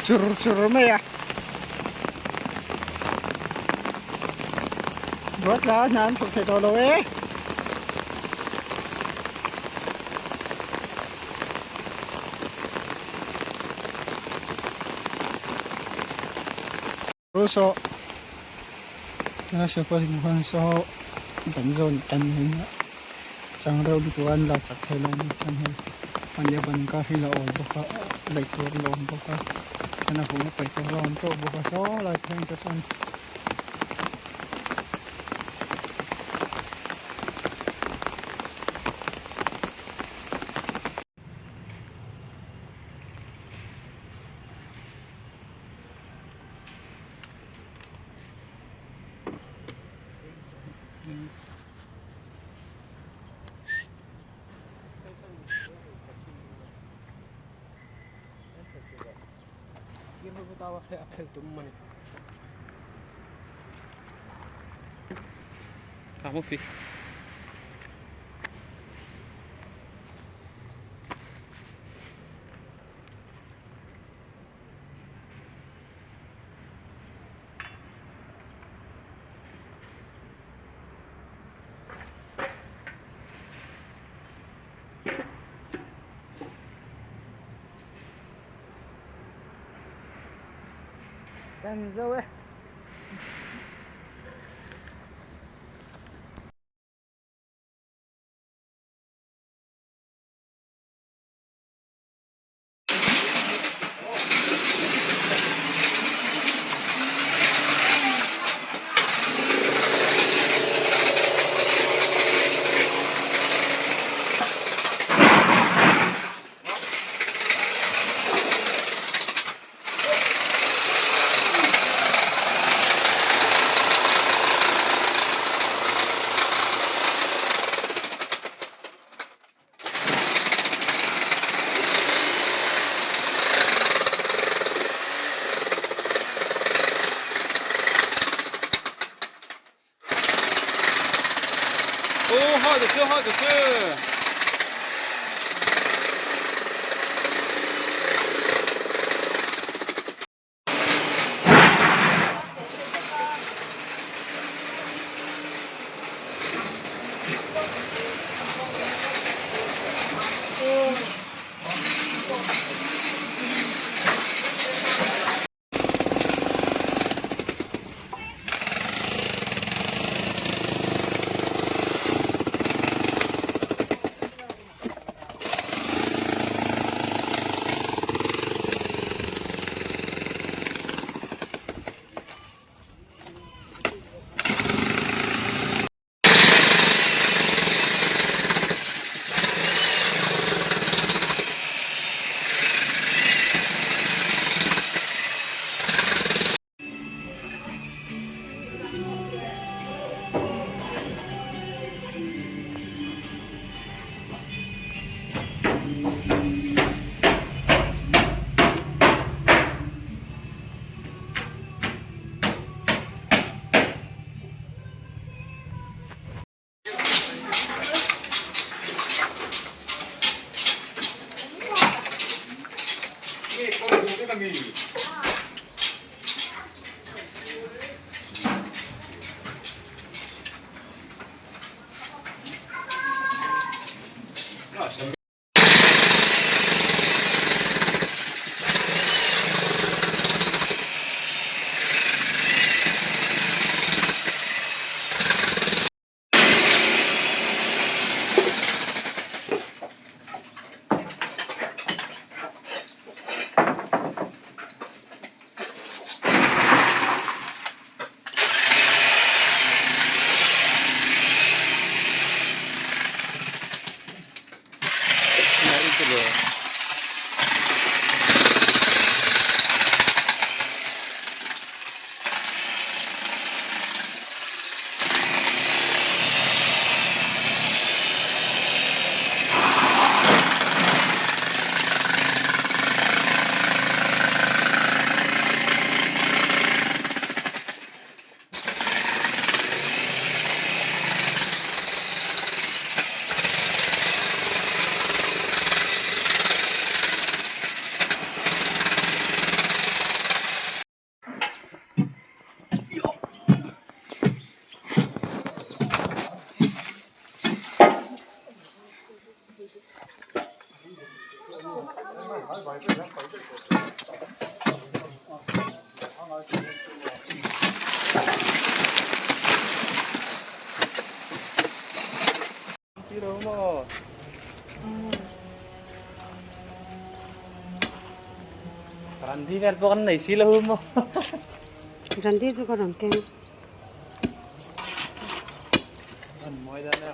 chur chur mai a. Ruat la hna an thawk thei tawh lo e. Saw tuna hriat pawh hi hmuh khan saw ban zawn tan hian chang reuh lutuk a an lak chak thei lo a ni chuan hei ban leh ban inkar hi la awl bawk a laih tur a la awm bawk a chuan a vung a paih tur a la awm teuh bawk a saw lai thleng te chuan. Kan zo e. 오, 하나 됐어, 하나 됐어. Randi vel pawh kan nei si lo maw. Randi chu ka rawn keng. An mawi dan a,